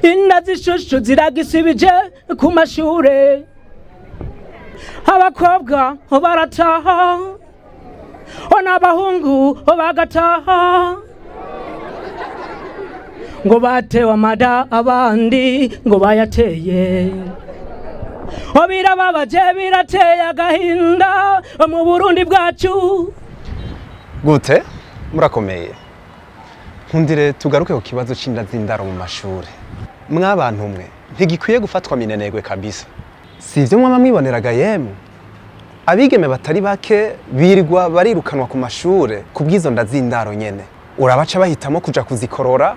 Inda zishushu ziragisibije ku mashure, abakobwa barataha n'abahungu bagataha, ngo batewe amada abandi ngo bayateye. Birababaje, birateye agahinda mu Burundi bwacu. Gute murakomeye? Nkundire tugaruke ku kibazo c'inda z'indaro mu mashure. Mwabantu mwe, ntigikwiye gufatwa minenegwe kabisa. Si ivyo mwama mwiboneraga yemwe? Abigeme batari bake birirwa barirukanwa ku mashure kubw'izo nda z'indaro nyene. Urabaca bahitamo kuja kuzikorora,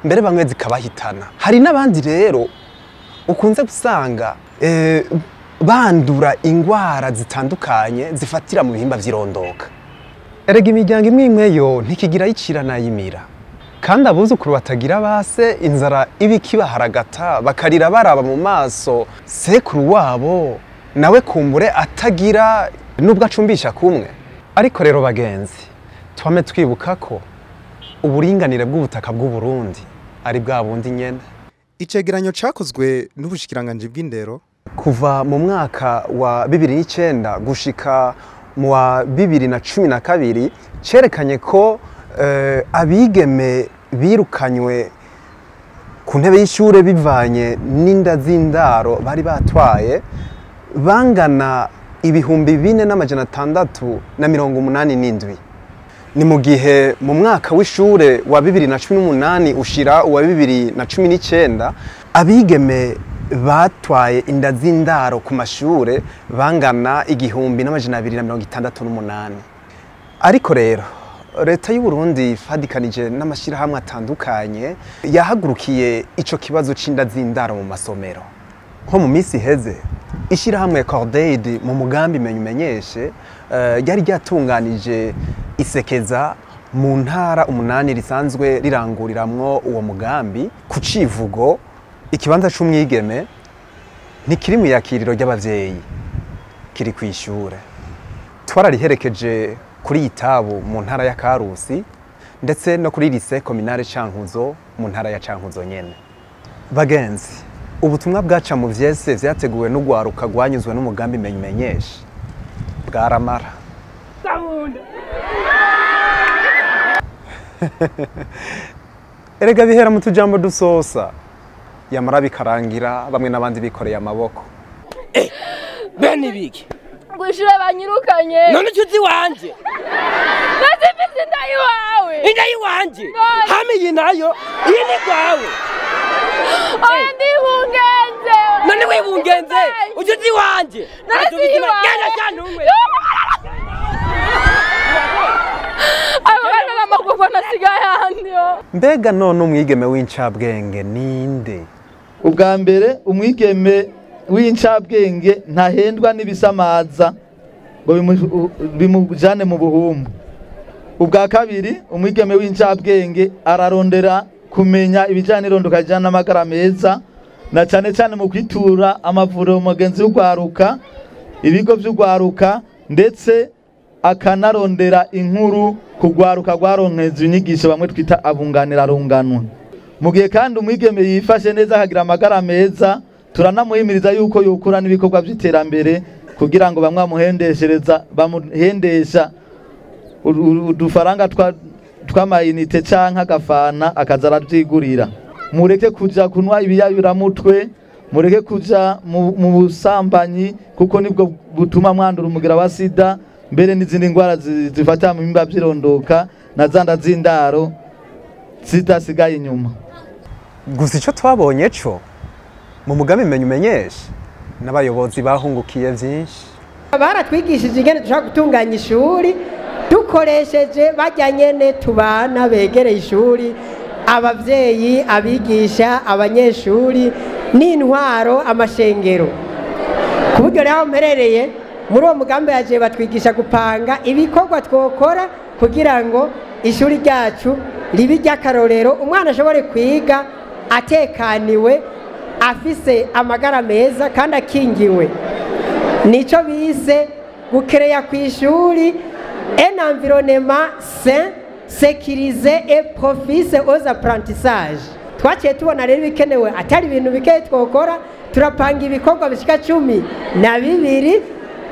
mbere bamwe zikabahitana. Hari n'abandi rero ukunze gusanga bandura ingwara zitandukanye zifatira mu bihimba vy'irondoka. Erega imiryango imwe imwe yo ntikigira yicira nayimira. Kandi abuzukuru batagira base, inzara ibikibaharagata, bakarira baraba mu maso sekuru wabo nawe kumbure atagira nubwo acumbisha kumwe. Ariko rero bagenzi, twame twibuka ko uburinganire bw'ubutaka bw'u Burundi ari bwa bundi nyene. Icegeranyo cakozwe n'ubushikiranganji bw'indero kuva mu mwaka wa 2009 gushika mu wa 2012 cerekanye ko abigeme birukanywe ku ntebe y'ishure bivanye n'inda z'indaro bari batwaye bangana 4687. Ni mu gihe mu mwaka w'ishure wa 2018 ushira uwa 2019 abigeme batwaye inda z'indaro ku mashure bangana 1268. Ariko rero leta y'u Burundi ifadikanije n'amashirahamwe atandukanye yahagurukiye ico kibazo c'inda z'indaro mu masomero. Nko mu misi iheze, ishirahamwe Cordaid mu mugambi Menya Umenyeshe ryari ryatunganije isekeza mu ntara 8 risanzwe riranguriramwo uwo mugambi ku civugo ikibanza c'umwigeme ntikiri mu yakiriro ry'abavyeyi, kiri kw'ishure. Twarariherekeje kuri Itabu mu ntara ya Karusi ndetse no kuri Lycée Communale Cankuzo mu ntara ya Cankuzo nyene. Bagenzi, ubutumwa bwaca mu vyese vyateguwe n'ugwaruka rwanyuzwe n'umugambi Menya Umenyeshe bwaramara. Erega bihera mu tujambo dusosa, yamara bikarangira bamwe n'abandi bikoreye amaboko. Bene biki Kw'ishure banyirukanye. None icyo uzi wanje? Nazifise inda yiwawe. Inda yiwanje? Hame iyi nayo, iyi ni gwawe. Oya ndibungenze. None wibungenze? Icyo uzi wanje? Genda cyane umwe. Abo bana b'amagufa nasigaye ahandi yo. Mbega none umwigeme w'incabwenge ninde? Ubwa mbere umwigeme w'incabwenge ntahendwa n'ibisamaza ngo bimujane mu buhumbu. Ubwa kabiri umwigeme w'incabwenge ararondera kumenya ibijanye n'irondoka rijana n'amagara meza, na cane cane mu kwitura amavuriro mugenzi w'ugwaruka, ibigo vy'ugwaruka, ndetse akanarondera inkuru kugwaruka rwaronkeza inyigisho bamwe twita abunganira runganwe. Mu gihe kandi umwigeme yifashe neza akagira amagara meza, turanamuhimiriza yuko yokora n'ibikorwa by'iterambere kugira ngo bamwe bamuhendeshereza, bamuhendesha udufaranga tw'amayinite canke agafana akaza aravyigurira. Mureke kuja kunwa ibiyayuramutwe, mureke kuja mu busambanyi, kuko nibwo butuma mwandura umugera wa sida, mbere n'izindi ndwara zifata mu bihimba vy'irondoka na zanda z'indaro zidasigaye inyuma. Gusa ico twabonye co mu mugambi Menya Umenyeshe n'abayobozi bahungukiye vyinshi. Baratwigishije ingene dushobora gutunganya ishuri dukoresheje barya nyene tubana begereye ishuri, abavyeyi, abigisha, abanyeshuri n'intwaro, amashengero. Ku buryo rero aho mperereye muri uwo mugambi yaje batwigisha gupanga ibikorwa twokora kugira ngo ishuri ryacu ribe iry'akarorero, umwana ashobore kwiga atekaniwe, afise amagara meza kandi akingiwe. Nico bise gukereya kw'ishuri un environnement sain, sécurisé et propice aux apprentissages. Twaciye tubona rero ibikenewe atari ibintu bike twokora, turapanga ibikorwa bishika 12,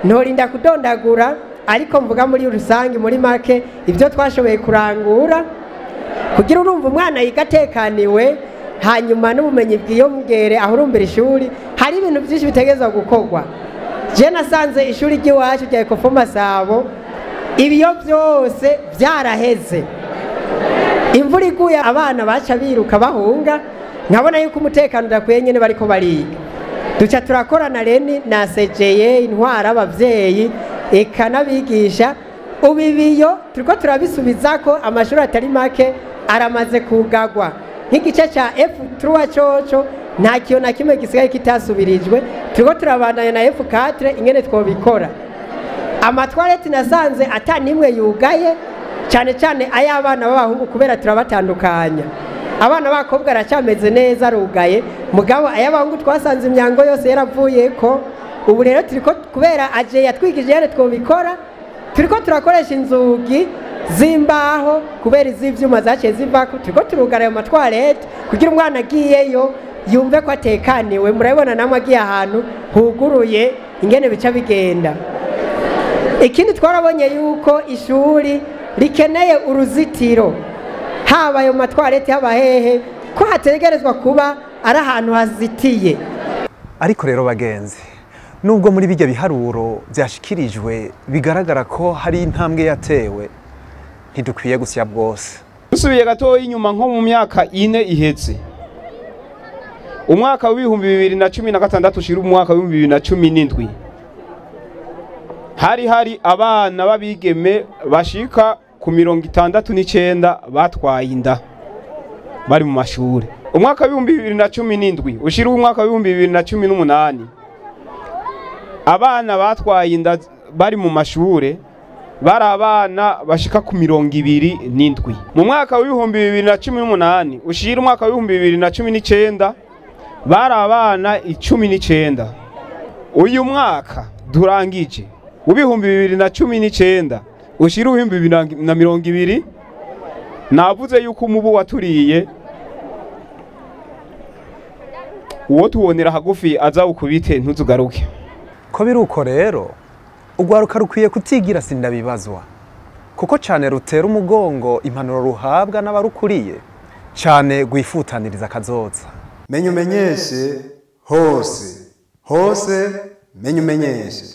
ntorinda kudondagura, ariko mvuga muri rusange muri make ibyo twashoboye kurangura kugira urumva umwana yigatekaniwe, hanyuma n'ubumenyi bwiyongere ahurumbira ishuri. Hari ibintu byinshi bitegezwa gukorwa. Je nasanze ishuri ry'iwacu rya Ecofo Masabo ibiyo byose byaraheze, imvura iguye abana baca biruka bahunga, nkabona yuko umutekano udakwiye nyene bariko bariga. Duca turakorana reni na CGE, intwara, abavyeyi eka n'abigisha. Ubu ibiyo turiko turabisubizako, amashuri atari make aramaze kugagwa, nk'igice ca F3 coco nta kiyo na kimwe gisigaye kitasubirijwe. Turiko turabandanya na F4 ingene twobikora. Amatwareti nasanze ata nimwe yugaye, cyane cyane ay'abana b'abahungu kubera turabatandukanya. Abana b'abakobwa aracameze neza arugaye, mugabo ay'abahungu twasanze imyango yose yaravuyeko. Ubu rero turiko kubera aje yatwigije yare twobikora, turiko turakoresha inzugi z'imbaho kubera iz'ivyuma zaciye zivako. Turiko turugara ayo matwarete kugira umwana agiyeyo yumve ko atekaniwe. Murabibona namwe agiye ahantu huguruye ingene bica bigenda. Ikindi twarabonye yuko ishuri rikeneye uruzitiro, haba ayo matwarete haba hehe, ko hategerezwa kuba ari ahantu hazitiye. Ariko rero bagenzi, nubwo muri bijya biharuro byashikirijwe bigaragara ko hari intambwe yatewe, ntidukwiye gusya bwose. Dusubiye gatoya inyuma nko mu myaka 4 ihetse, umwaka w'ibihumbi 2016 ushira umwaka w'ibihumbi 2017, hari abana b'abigeme bashika ku 69 batwaye inda bari mu mashuri. Umwaka w'ibihumbi 2017 ushira umwaka w'ibihumbi 2018, abana batwaye inda bari mu mashure bari abana bashika ku 27. Mu mwaka w'ibihumbi 2018 ushira umwaka w'ibihumbi 2019 bari abana 19. Uyu mwaka durangije w'ibihumbi 2019 ushira ibihumbi 2020, navuze yuko umubu waturiye uwo tubonera hagufi aza ukubite ntuzugaruke. Ko biruko rero ugwaruka rukwiye kutigira sindabibazwa, kuko cyane rutera umugongo impanuro ruhabwa n'abarukuriye, cyane gwifutaniriza kazoza. Menya umenyeshe hose hose, menya umenyeshe.